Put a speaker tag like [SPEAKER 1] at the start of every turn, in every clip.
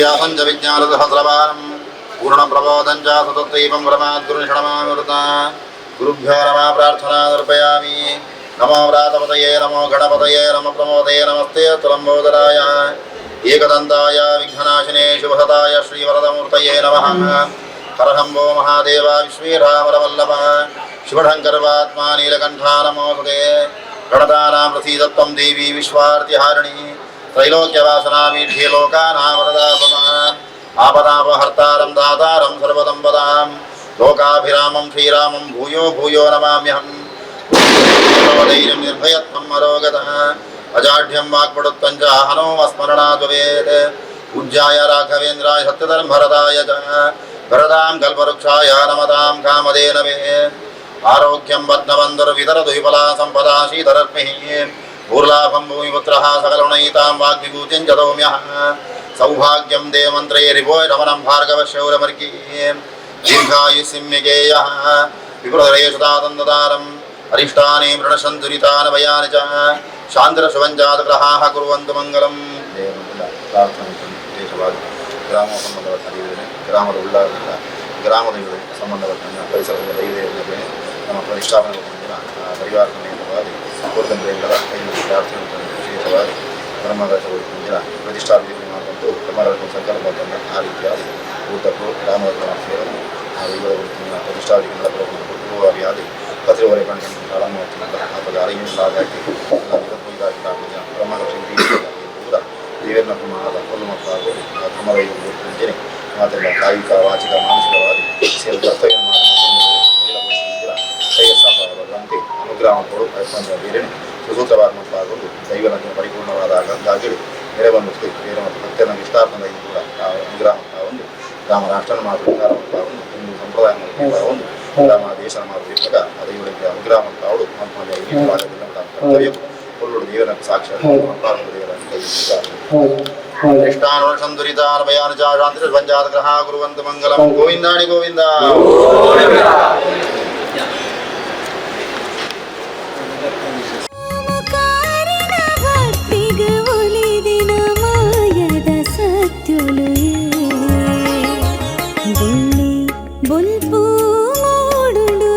[SPEAKER 1] व्यासं च विज्ञानसहस्रबालं पूर्णप्रबोधं च सततैवं ब्रह्माद्गुरुषणमामृता गुरुभ्यो नमः। प्रार्थना समर्पयामि। नमो व्रातपतये नमो गणपतये नमः प्रमोदये नमस्ते तुलम्बोदराय एकदन्ताय विघ्ननाशिने शुभसदाय श्रीवरदमूर्तये नमः। हरशम्भो महादेव विश्वेरामरवल्लभ शिवशङ्कर्वात्मा नीलकण्ठा नमोऽस्तुते। प्रणतानां प्रसीदत्वं देवी विश्वार्तिहारिणी त्रैलोक्यवासनामीढ्ये लोकानां वरदा आपदापहर्तारं दातारं सर्वसम्पदां लोकाभिरामं श्रीरामं भूयो भूयो नमाम्यहम्। धैर्यं निर्भयत्वं अरोगतः अजाढ्यं वाक्पटुत्वं च हनोमस्मरणात् भवेत्। पूज्याय राघवेन्द्राय सत्यधर्मरताय च भरतां कल्पवृक्षाय नमतां कामधेनवे। आरोग्यं पद्मबन्धुर्वितरतु विफला संपदा शीतरश्मिः भूर्लाभं भूमिपुत्रः सकलगुणैतां वाग्विभूतिं च सौम्यः। सौभाग्यं देवमन्त्रे रिभोय रमणं भार्गवशौरमर्गी दीर्घायुसिंहिकेयः विपुलरेशुतातन्दतारम् अरिष्टानि मृणसन्तुरितान् भयानि च शान्तिरशुभञ्जातग्रहाः कुर्वन्तु मङ्गलम्। ಪ್ರಾರ್ಥನೆ ವಿಶೇಷವಾಗಿ ಗ್ರಾಮ ಸಂಬಂಧಪಟ್ಟ ದೈವದೇವನೆ, ಗ್ರಾಮದ ಉಳ್ಳಾಗಲ್ಲ ಗ್ರಾಮ ದೈವದ ಸಂಬಂಧಪಟ್ಟ ಪರಿಸರದ ದೈವದೇವತೆ ನಮ್ಮ ಪ್ರತಿಷ್ಠಾಪನೆ ದಿನ ಪರಿವಾರ ಸಮೇತವಾಗಿ ಕೋರ್ತಂದ್ರೆಗಳ ಕೈಯಲ್ಲಿ ಪ್ರಾರ್ಥನೆ. ವಿಶೇಷವಾಗಿ ಬ್ರಹ್ಮಕಲಶ ದಿನ ಪ್ರತಿಷ್ಠಾಪನೆ ಮಾಡುವಂತು ಬ್ರಹ್ಮಕಲಶ ಸಂಕಲ್ಪ ಬಂದ ಆ ರೀತಿಯಾಗಿ ಊಟಕ್ಕೂ ಗ್ರಾಮದ ಸೇರಲು ಆ ದೈವದ ಪ್ರತಿಷ್ಠಾಪನೆ ಪೂರ್ವಭಾವಿಯಾಗಿ ಪತ್ರಿವರೆ ಕಂಡು ಅರಗಿಸಲಾಗಿ ಬ್ರಹ್ಮಕಲಶ ಕೂಡ ದೇವರನ್ನ ಪ್ರಮಾಣದ ಕೊಲ್ಲು ಮಕ್ಕಳಾಗು ಬ್ರಹ್ಮದೈವ ಮುಂಚೆನೆ ಮಾತೆಲ್ಲ ಕಾಯಿಕ ವಾಚಿಕ ಮಾನಸಿಕವಾಗಿ ಸೇವೆ ಕರ್ತವ್ಯ ಕೈಯಸ್ಸಾಪಂತೆ ಅನುಗ್ರಹ ಕೊಡು ಬೇರೆ ಸುಸೂತ್ರವಾದ ಮಕ್ಕಳಾಗೋದು ದೈವನ ಪರಿಪೂರ್ಣವಾದ ದಾಗಿಡಿ ನೆರವನ್ನು ಬೇರೆ ಮತ್ತು ಭಕ್ತನ ವಿಸ್ತಾರದ ಕೂಡ ಅನುಗ್ರಹ ಒಂದು ರಾಮ ರಾಷ್ಟ್ರನ ಮಾತು ಉದ್ಧಾರ ಒಂದು ಹಿಂದೂ ಸಂಪ್ರದಾಯ ಒಂದು ರಾಮ ದೇಶ ಮಾತು ಆ ದೈವರಿಗೆ ಅನುಗ್ರಹ ಅವಳು ಕರ್ತವ್ಯ ಕೊಲ್ಲುಡು ದೇವರ ಸಾಕ್ಷಾತ್ ದೇವರ ಕೃಷ್ಣಾನುಸಂದುರಿತಾನ್ ಭಯಾನ ಚಾಂದ್ರ ಪಂಚಾತ ಗ್ರಹ ಕುರುವಂತು ಮಂಗಲಂ. ಗೋವಿಂದಾಣಿ ಗೋವಿಂದ.
[SPEAKER 2] ಓಂಕಾರಿನ ಭಕ್ತಿಗೆ ಒಲಿದಿನ ಮಾಯದ ಸತ್ಯೊಲು ಬೊಳ್ಳಿ ಬೊಲ್ಪು ಮೂಡುಡು.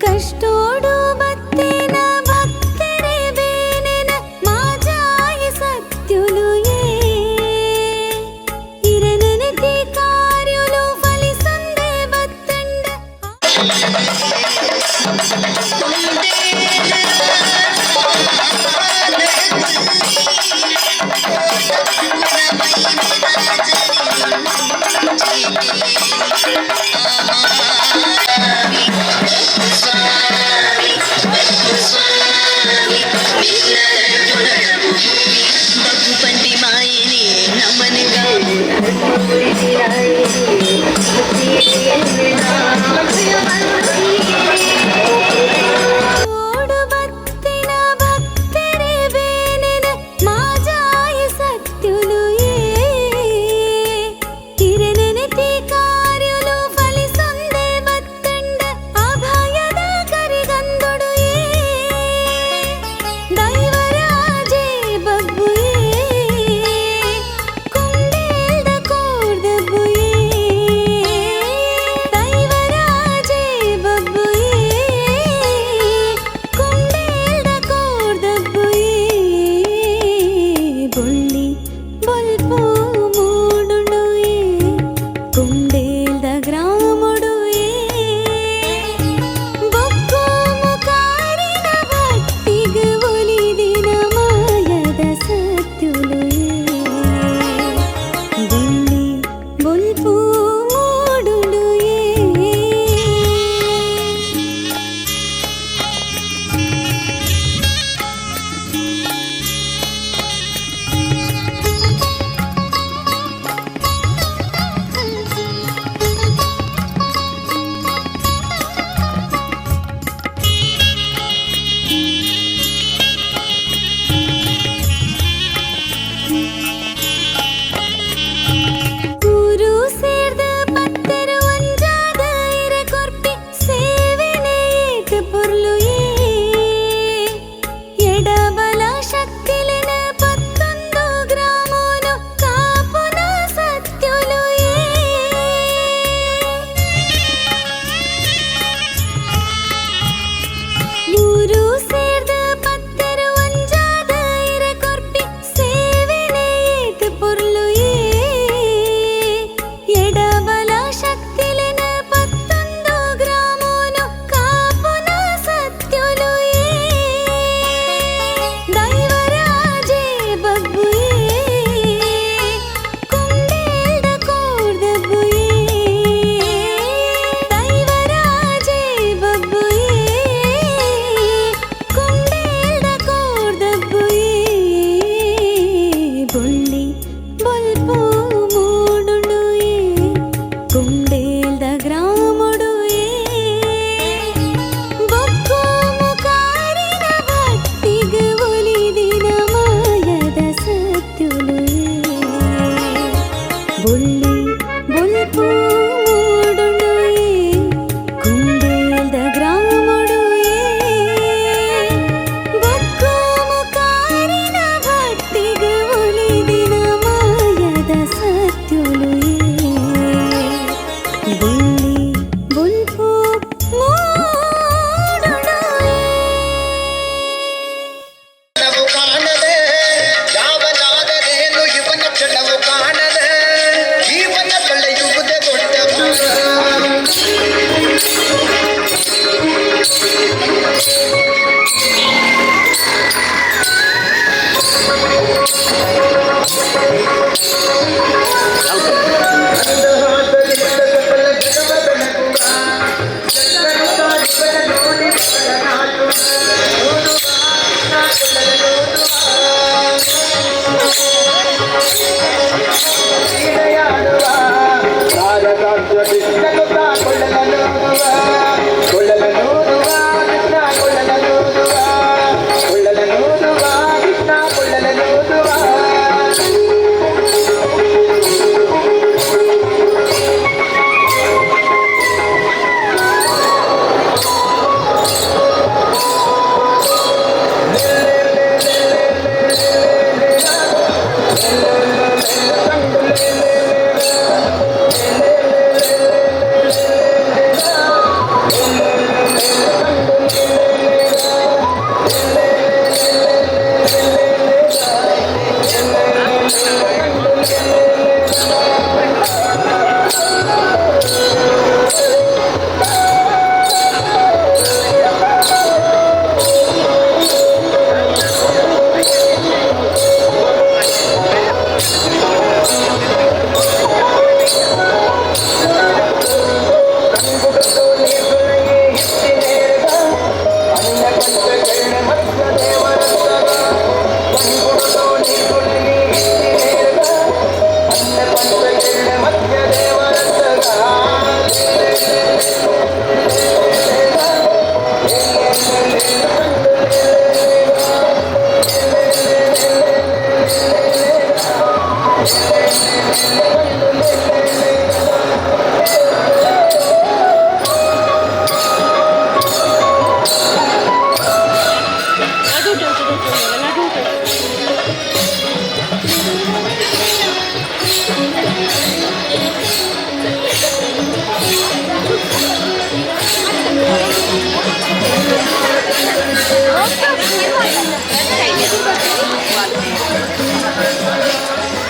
[SPEAKER 2] ಕಷ್ಟೋಡು ಬತ್ತಿನ ಭಕ್ತರೆ ಬೇನೆನ ಮಾಜಾಯ ಸತ್ಯುಲು ಇರನನತಿ ಕಾರ್ಯುಲು ಫಲಿಸೊಂದೆ ಬತ್ತಂಡ.
[SPEAKER 3] ಬಗ್ಗುಪಂಡಿ ಮಾಯನಿ ನಮನಗ.
[SPEAKER 2] ಓಡು ಬತ್ತಿನ ಭಕ್ತರೆ ಬೇನೆನ ಮಾಜಾಯ ಸತ್ಯುಲು ಇರನೆನತಿ ಕಾರ್ಯುಲು ಫಲಿಸೊಂದೆ ಬತ್ತಂಡ ಅಭಯದ ಕರಿಗಂದೊಡು ದೈವರಾಜೇ ಬಬ್ಬುಯೇ ಕುಂಡೇಲ್ದ ಕೋರ್ದಬ್ಬುಯೇ ದೈವರಾಜೇ.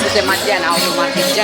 [SPEAKER 4] ಮತ್ತೆ ಮಧ್ಯಾಹ್ನ ಅವರು ಮಾಡ್ತಿದ್ದ.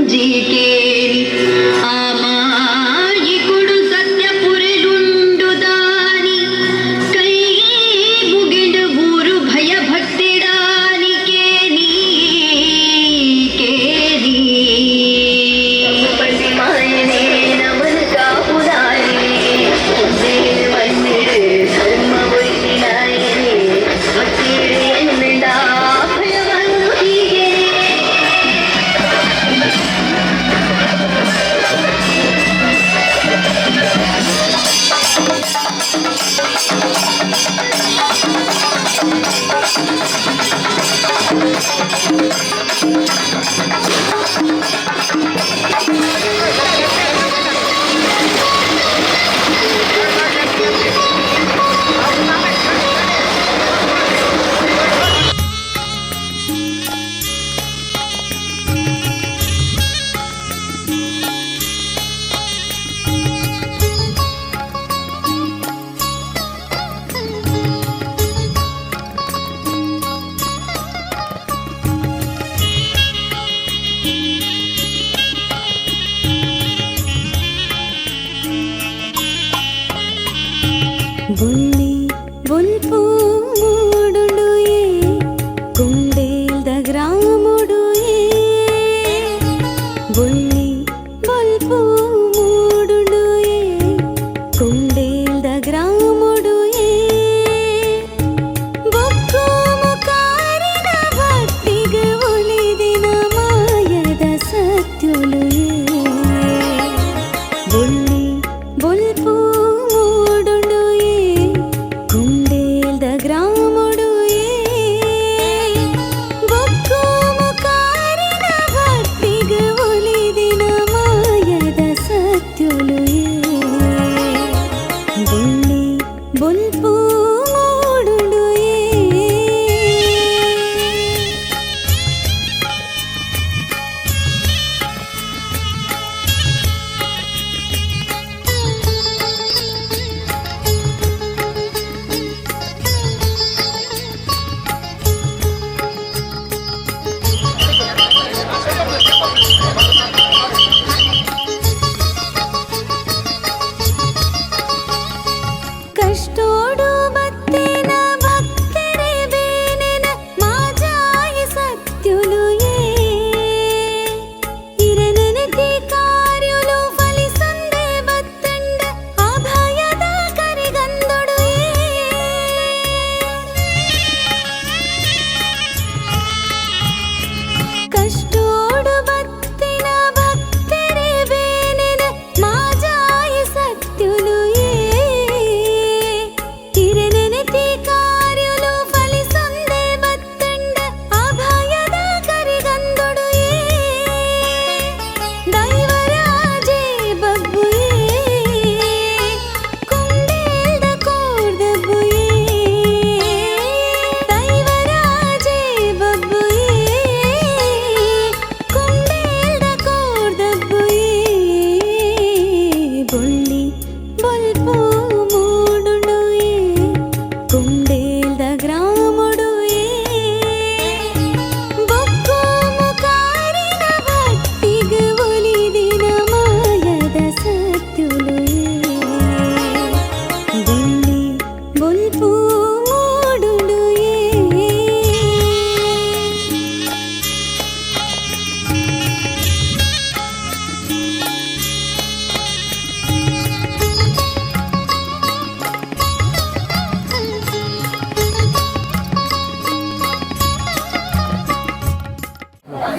[SPEAKER 3] ಜಿಕೇನಿ ಆಮಾಯಿಕುಡು ಸತ್ಯ ಪುರೆಲುಂಡು ದಾನಿ ಕೈ ಮುಗಿಂಡು ಊರು ಭಯ ಭಕ್ತಿಡಾನಿ ಕೇನಿ ಕೇನಿ ಮಾಯನೇ ನಮನ ಕಾಪುದಾನಿ ಮಣ್ಣಿಡು ಧರ್ಮ ಒಯ್ಯಿನಾಯನೇ ಭಕ್ತಿಡು ಎನ್ನಿಂದ ಭಯವನ್ನು ಹೀಗೆ.
[SPEAKER 2] ಿ.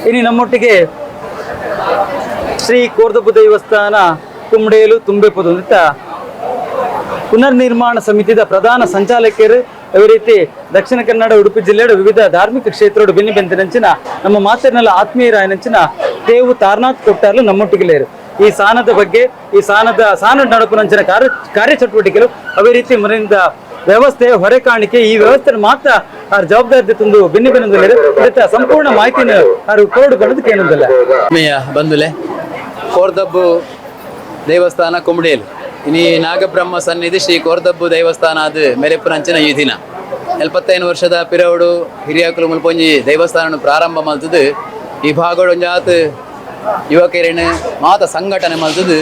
[SPEAKER 5] ಇನಿ ನಮ್ಮೊಟ್ಟಿಗೆ ಶ್ರೀ ಕೋರ್ದಬ್ಬು ದೇವಸ್ಥಾನ ಕುಮ್ಡೇಲು ತುಂಬೆಪುದು ಅಂತ ಪುನರ್ನಿರ್ಮಾಣ ಸಮಿತಿದ ಪ್ರಧಾನ ಸಂಚಾಲಕರು, ಅದೇ ರೀತಿ ದಕ್ಷಿಣ ಕನ್ನಡ ಉಡುಪಿ ಜಿಲ್ಲೆಯ ವಿವಿಧ ಧಾರ್ಮಿಕ ಕ್ಷೇತ್ರಡು ಬೆನ್ನಿ ಬೆಂತಿನಂಚಿನ ನಮ್ಮ ಮಾತಿನೆಲ್ಲ ಆತ್ಮೀಯರಾಯನಂಚಿನ ತೇವು ತಾರನಾಥ್ ಕೊಟ್ಟಾರ್ಲು ನಮ್ಮೊಟ್ಟಿಗೆ. ಈ ಸಾನದ ಬಗ್ಗೆ, ಈ ಸಾನದ ಸಾನ ನಡಪುನಂಚಿನ ಕಾರ್ಯಚಟುವಟಿಕೆಗಳು, ಅದೇ ರೀತಿ ಮನೆಯಿಂದ ವ್ಯವಸ್ಥೆ, ಹೊರೆ ಕಾಣಿಕೆ, ಈ ವ್ಯವಸ್ಥೆ ಮಾತ್ರ ಅವ್ರ ಜವಾಬ್ದಾರಿ ತಂದು ಬೆನ್ನಿ ಬೆನ್ನೊಂದಿಲ್ಲ. ಸಂಪೂರ್ಣ ಮಾಹಿತಿನ ಅವರು ಕೋಡ್ ಬರೋದು ಕೇಳೊಂದಿಲ್ಲ.
[SPEAKER 6] ಆತ್ಮೀಯ ಬಂಧುಲೆ, ಕೋರ್ದಬ್ಬು ದೇವಸ್ಥಾನ ಕುಂಬಡೇಲು ಇನಿ ನಾಗಬ್ರಹ್ಮ ಸನ್ನಿಧಿ ಶ್ರೀ ಕೋರ್ದಬ್ಬು ದೇವಸ್ಥಾನ ಅದು ಮೆರೆಪುನಂಚಿನ ಈ ದಿನ 75 ವರ್ಷದ ಪಿರವುಡು ಹಿರಿಯಾಕುಲು ಮುಲ್ಪೊಂಜಿ ದೇವಸ್ಥಾನ ಪ್ರಾರಂಭ ಮಲ್ತದು. ಈ ಭಾಗಡು ಒಂಜಾತ್ ಯುವಕರಿನ ಮಾತ ಸಂಘಟನೆ ಮಲ್ತದು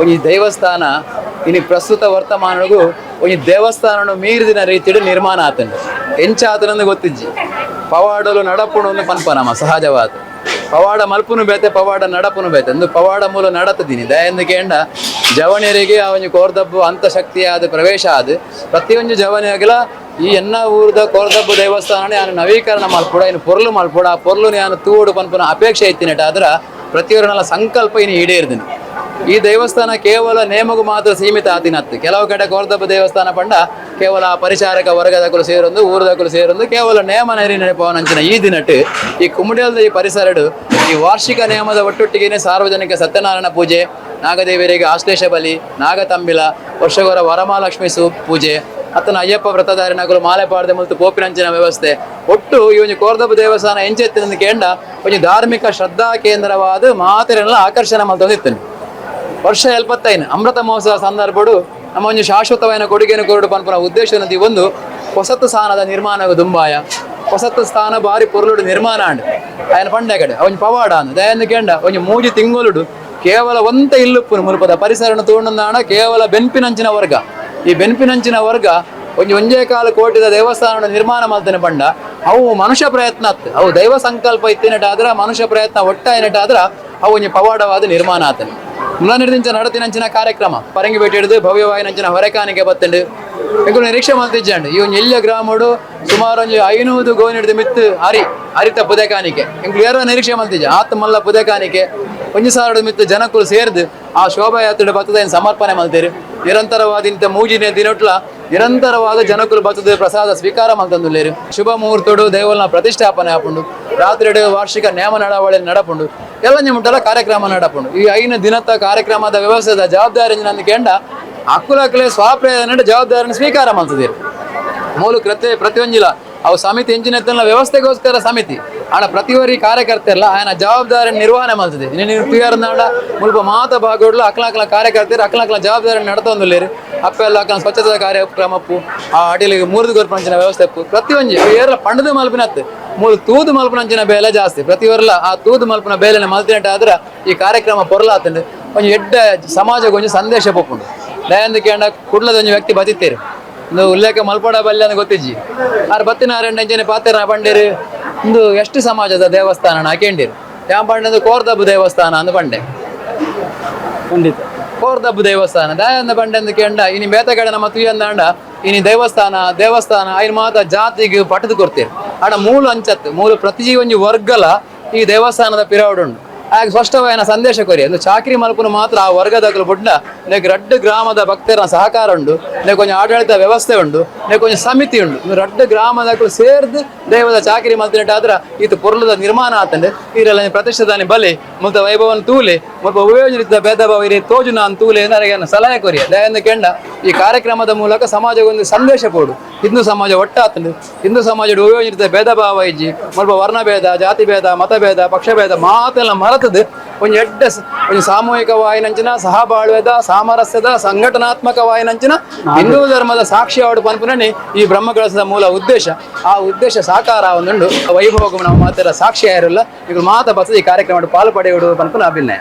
[SPEAKER 6] ಒಂಜಿ ದೇವಸ್ಥಾನ ಇನಿ ಪ್ರಸ್ತುತ ವರ್ತಮಾನಗೂ ಒಂಜಿ ದೇವಸ್ಥಾನ ಮೀರಿದಿನ ರೀತಿಡು ನಿರ್ಮಾಣ ಆತಂಡು. ಎಂಚ ಆತನಂದು ಗೊತ್ತಿಜ್ಜಿ. ಪವಾಡಲು ನಡಪುಣು ಒಂದು ಪನ್ಪ ನಮ್ಮ ಸಹಜವಾದ ಪವಾಡ ಮಲ್ಪುನು ಬೇತೆ, ಪವಾಡ ನಡಪುನು ಬೇತೆ. ಒಂದು ಪವಾಡ ಮೂಲ ನಡತದೀನಿ ದಯಂದು ಕೇಂಡ ಜವಣಿಯರಿಗೆ ಆ ಒಂಜಿ ಕೋರ್ದಬ್ಬು ಅಂತ ಶಕ್ತಿಯಾದ ಪ್ರವೇಶ ಆದ ಪ್ರತಿಯೊಂದು ಜವನಿಯಾಗಲ ಈ ಎನ್ನ ಊರದ ಕೋರ್ದಬ್ಬು ದೇವಸ್ಥಾನ ಯಾನು ನವೀಕರಣ ಮಲ್ಪುಡ, ಇನ್ನು ಪೊರ್ಲು ಮಲ್ಪುಡ, ಆ ಪೊರ್ಲು ಯಾನು ತೂಡು ಪನ್ಪುನ ಅಪೇಕ್ಷೆ ಇತ್ತಿನಟ. ಆದ್ರ ಪ್ರತಿಯೊರನೆಲ್ಲ ಸಂಕಲ್ಪ ಇನ್ನು ಈಡೇರ್ದಿನಿ. ಈ ದೇವಸ್ಥಾನ ಕೇವಲ ನೇಮಗೂ ಮಾತ್ರ ಸೀಮಿತ ಆತಿನತ್ತು. ಕೆಲವು ಕಡೆ ಕೋರ್ದಬ್ಬ ದೇವಸ್ಥಾನ ಪಂಡ ಕೇವಲ ಪರಿಚಾರಕ ವರ್ಗದಕುಲು ಸೇರೊಂದು, ಊರದಕುಲು ಸೇರೊಂದು, ಕೇವಲ ನೇಮ ನೆರಿ ನೆನಪವನಂಚಿನ ಈ ದಿನಟ್ಟು ಈ ಕುಮ್ಮಡಿಯಲ್ದ ಈ ಪರಿಸರಡು ಈ ವಾರ್ಷಿಕ ನೇಮದ ಒಟ್ಟೊಟ್ಟಿಗೆನೆ ಸಾರ್ವಜನಿಕ ಸತ್ಯನಾರಾಯಣ ಪೂಜೆ, ನಾಗದೇವರಿಗೆ ಆಶ್ಲೇಷ ಬಲಿ, ನಾಗತಂಬಿಲ, ವರ್ಷಗೊರ ವರಮಹಾಲಕ್ಷ್ಮಿ ಪೂಜೆ, ಅತನ ಅಯ್ಯಪ್ಪ ವ್ರತಧಾರಿನಕುಲು ಮಾಲೆ ಪಾಡದೆ ಮುಲ್ತು ಪೋಪಿನಂಚಿನ ವ್ಯವಸ್ಥೆ. ಒಟ್ಟು ಈ ಒಂಜಿ ಕೋರ್ದಬ್ಬ ದೇವಸ್ಥಾನ ಎಂಚೆತ್ತಿನ ಕೇಂಡ ಒಂಜಿ ಧಾರ್ಮಿಕ ಶ್ರದ್ಧಾ ಕೇಂದ್ರವಾದ ಮಾತೆರೆಲ್ಲ ಆಕರ್ಷಣೆ ಮಲ್ತೊಂದಿತ್ತನು. ವರ್ಷ 75 ಅಮೃತ ಮಹೋತ್ಸವ ಸಂದರ್ಭಡು ನಮ್ಮ ಒಂಜಿ ಶಾಶ್ವತವಾದ ಕೊಡುಗೆಯನ್ನು ಕೊರಡು ಪನ್ಪುನ ಉದ್ದೇಶ ಒಂದು ಹೊಸತು ಸ್ಥಾನದ ನಿರ್ಮಾಣ ದುಂಬಾಯ. ಹೊಸತು ಸ್ಥಾನ ಬಾರಿ ಪೊರ್ಲುಡು ನಿರ್ಮಾಣ ಆಂಡ್ ಆಯನ ಪಂಡೆ ಕಡೆ ಒಂಜಿ ಪವಾಡ ಅಂದ್ ದಯಂದು ಕೇಂಡ ಒಂಜಿ ಮೂಜಿ ತಿಂಗೊಲುಡು ಕೇವಲ ಒಂತ ಇಲ್ಲುಪ್ಪುನು ಮುಲ್ಪದ ಪರಿಸರನ ತೋಂಡಂದಾಣ ಕೇವಲ ಬೆನ್ಪಿನಂಚಿನ ವರ್ಗ. ಈ ಬೆನ್ಪಿನಂಚಿನ ವರ್ಗ ಒಂಜಿ ಒಂಜೇ ಕಾಲ ಕೋಟಿದ ದೇವಸ್ಥಾನ ನಿರ್ಮಾಣ ಮಲ್ತನೆ ಪಂಡ ಅವು ಮನುಷ್ಯ ಪ್ರಯತ್ನ ಅತ್ತು. ಅವು ದೈವ ಸಂಕಲ್ಪ ಇತ್ತಿನಟಾದ್ರ, ಮನುಷ್ಯ ಪ್ರಯತ್ನ ಒಟ್ಟಾಯಿನಟಾದ್ರ ಅವು ಒಂಜಿ ಪವಾಡವಾದ ನಿರ್ಮಾಣ ಆತನೆ. ಮುಲನಿರ್ದಿಂಚ ನಡತಿನಂಚಿನ ಕಾರ್ಯಕ್ರಮ ಪರಂಗಿ ಭೇಟಿ ಹಿಡಿದು ಭವ್ಯವಾಯಿನಂಚಿನ ಹೊರೆಕಾನಿಗೆ ಬತ್ತಂಡು. ಎಂಕುಲು ನಿರೀಕ್ಷೆ ಮಲ್ತಿಜ್ಜಂಡು. ಈ ಒಂಜಿ ಎಲ್ಯ ಗ್ರಾಮಡು ಸುಮಾರು ಒಂಜಿ 500 ಗೋಣಿ ಹಿಡಿದು ಮಿತ್ತು ಅರಿ ಅರಿತ ಪುದೆಕಾನಿಕೆ ಎಂಕುಲು ಯಾರೋ ನಿರೀಕ್ಷೆ ಮಲ್ತಿಜ್ಜ. ಆತ ಮಲ್ಲ ಪುದೆಕಾನಿಕೆ ಒಂಜಿ ಸಾವಿರದ ಮಿತ್ತು ಜನಕುಲು ಸೇರ್ದು ಆ ಶೋಭಾಯಾತ್ರೆ ಬತ್ತದ ಸಮರ್ಪಣೆ ಮಲ್ತೇರು. ನಿರಂತರವಾದ ಇಂಥ ಮೂಜಿನ ದಿನೊಟ್ಲ ನಿರಂತರವಾದ ಜನಕುಲು ಬತ್ತದ ಪ್ರಸಾದ ಸ್ವೀಕಾರ ಮಲ್ತಂದುಲ್ಲೇರು. ಶುಭ ಮುಹೂರ್ತಡು ದೇವಲ್ನ ಪ್ರತಿಷ್ಠಾಪನೆ ಆಪುಂಡು. ರಾತ್ರಿ ವಾರ್ಷಿಕ ನೇಮ ನಡಾವಳಿ ನಡಪುಂಡು. ಎಲ್ಲ ನಿಮ್ಮಟೆಲ್ಲ ಕಾರ್ಯಕ್ರಮ ನಡಪುಂಡು. ಈ 5 ದಿನದ ಕಾರ್ಯಕ್ರಮದ ವ್ಯವಸ್ಥೆದ ಜವಾಬ್ದಾರಿ ನಂದು ಕೇಂಡ ಅಕ್ಕುಲಕ್ಕಲೆ ಸ್ವಪ್ರೇರಣೆ ಜವಾಬ್ದಾರಿನ ಸ್ವೀಕಾರ ಮಾಡ್ತಿದ್ದೀರಿ. ಮೂಲ ಕೃತ್ಯ ಪ್ರತಿಯೊಂಜಿಲ ಅವು ಸಮಿತಿ ಎಂಜಿನ ವ್ಯವಸ್ಥೆಗೋಸ್ಕರ ಸಮಿತಿ ಆಡ ಪ್ರತಿವರಿ ಕಾರ್ಯಕರ್ತರಲ್ಲ ಆಯನ ಜವಾಬ್ದಾರಿ ನಿರ್ವಹಣೆ ಮಾಡ್ತದೆ. ನೀನು ನಾಡ ಮುಲ್ಪ ಮಾತ ಭಾಗಡ್ಲು ಅಕ್ಲ ಕಾರ್ಯಕರ್ತರು ಅಕ್ಲ ಜವಾಬ್ದಾರಿ ನಡತೊಂದುಲ್ಲೇರು. ಅಪ್ಪೆಲ್ಲ ಅಕ್ಲ ಸ್ವಚ್ಛತಾ ಕಾರ್ಯಕ್ರಮಪ್ಪು ಆ ಅಡಿಲಿಗೆ ಮೂರ್ದು ಗೊರ್ಪಂಚಿನ ವ್ಯವಸ್ಥೆ ಪ್ರತಿಯೊಂಜಿ ಏರ್ಲ ಪಂಡದ ಮಲ್ಪಿನತ್ತು ಮೂಲು ತೂದು ಮಲ್ಪನಂಚಿನ ಬೇಲೆ ಜಾಸ್ತಿ. ಪ್ರತಿವರ್ಲ ಆ ತೂದು ಮಲ್ಪನ ಬೇಲೆನ ಮಲ್ತಿನಟ್ಟ ಆದ್ರೆ ಈ ಕಾರ್ಯಕ್ರಮ ಪೊರ್ಲಾತಂಡು ಒಂಜಿ ಎಡ್ಡ ಸಮಾಜಕ್ಕೆ ಒಂಜಿ ಸಂದೇಶ ಪೊಪ್ಪುಂಡು. ದಯಂದು ಕೇಂಡ ಕುಡ್ಲದ ಒಂಜಿ ವ್ಯಕ್ತಿ ಬತಿತ್ತೇರು ಒಂದು ಉಲ್ಲೇಖ ಮಲ್ಪಡ ಬಲ್ಯ ಅಂತ ಗೊತ್ತಿಜ್ಜಿ. ಆರ್ ಬತ್ತಿನಾರೆಂಡ ಅಂಚನೆ ಪಾತೆರ ಪಂಡೇರು ಒಂದು ಎಷ್ಟು ಸಮಾಜದ ದೇವಸ್ಥಾನ ಹಾಕೊಂಡಿರು ಯಾನ್ ಪಂಡಂದು ಕೋರ್ದಬ್ಬು ದೇವಸ್ಥಾನ ಅಂದ್ ಪಂಡೆ.
[SPEAKER 5] ಖಂಡಿತ
[SPEAKER 6] ಕೋರ್ದಬ್ಬು ದೇವಸ್ಥಾನ ದಯಂದ ಪಂಡೆಂದು ಕೇಂಡ ಇನಿ ಬೇತಗಡೆ ನಮ್ಮ ತುಯಂದಾಂಡ ಇನಿ ದೇವಸ್ಥಾನ ದೇವಸ್ಥಾನ ಐನ್ ಮಾತ ಜಾತಿಗೆ ಪಟದು ಕೊಡ್ತೀರಿ. ಆಡ ಮೂಲ ಅಂಚತ್ತು ಮೂಲ ಪ್ರತಿ ಒಂಜಿ ವರ್ಗಲ ಈ ದೇವಸ್ಥಾನದ ಪಿರವಡುಂಡು. ಆಗ ಸ್ಪಷ್ಟವಾದ ಸಂದೇಶ ಕೊರಿ ಅಂದ್ರೆ ಚಾಕ್ರಿ ಮಲ್ಪುನ ಮಾತ್ರ ಆ ವರ್ಗದಕಲು ಬುಡ್ಡ ನೆಕ್ ರಡ್ಡು ಗ್ರಾಮದ ಭಕ್ತರ ಸಹಕಾರ ಉಂಡು, ನೆಕ್ ಒಂಜಿ ಆಡಳಿತ ವ್ಯವಸ್ಥೆ ಉಂಡು, ನೆಕ್ ಒಂಜಿ ಸಮಿತಿ ಉಂಡು. ರಡ್ಡು ಗ್ರಾಮದಕಲು ಸೇರ್ದು ದೈವದ ಚಾಕ್ರಿ ಮಲ್ತಿನಟ್ಟಾದ್ರ ಈತ ಪೊರ್ಲದ ನಿರ್ಮಾಣ ಆತಂಡು. ಈರೆಲ್ಲ ಪ್ರತಿಷ್ಠಾನ ಬಲಿ ಮುಲ್ತ ವೈಭವನ ತೂಲೆ ಮುಲ್ಪ ಉಪಯೋಜನಿತ ಭೇದ ಭಾವ ಇರೇ ತೋಜು ನಾನು ತೂಲೆ ನನಗೆ ಸಲಹೆ ಕೊರಿಯ. ದಯಂದು ಕೆಂಡ ಈ ಕಾರ್ಯಕ್ರಮದ ಮೂಲಕ ಸಮಾಜಕ್ಕೆ ಒಂದು ಸಂದೇಶ ಕೊಡು. ಹಿಂದೂ ಸಮಾಜ ಒಟ್ಟಾತಂಡು, ಹಿಂದೂ ಸಮಾಜದ ಉಪಯೋಜನಿತ ಭೇದ ಭಾವ ಇಜ್ಜಿ, ಮುಲ್ಪ ವರ್ಣಭೇದ, ಜಾತಿ ಭೇದ, ಮತಭೇದ, ಪಕ್ಷಭೇದ ಮಾತೆಲ್ಲ ಮರತದು ಒಂಜಿ ಎಡ್ಡ ಒಂಜಿ ಸಾಮೂಹಿಕ ವಾಯಿನಂಚಿನ ಸಹಬಾಳ್ವೆದ ಸಾಮರಸ್ಯದ ಸಂಘಟನಾತ್ಮಕ ವಾಯಿನಂಚಿನ ಹಿಂದೂ ಧರ್ಮದ ಸಾಕ್ಷಿ ಆಡು ಪನ್ಪುನನಿ ಈ ಬ್ರಹ್ಮಕಲಶದ ಮೂಲ ಉದ್ದೇಶ. ಆ ಉದ್ದೇಶ ಸಾಕಾರ ಒಂದುಂಡು ವೈಭವಕ್ಕೂ ನಾವು ಮಾತೆಲ್ಲ ಸಾಕ್ಷಿ ಆಗಿರಲ್ಲ. ಈಗ ಮಾತ ಬರ್ತದೆ ಈ ಕಾರ್ಯಕ್ರಮ ಪಾಲು ಪಡೆಯುವುದು ಪನ್ಪುನ ಅಭಿನಯ.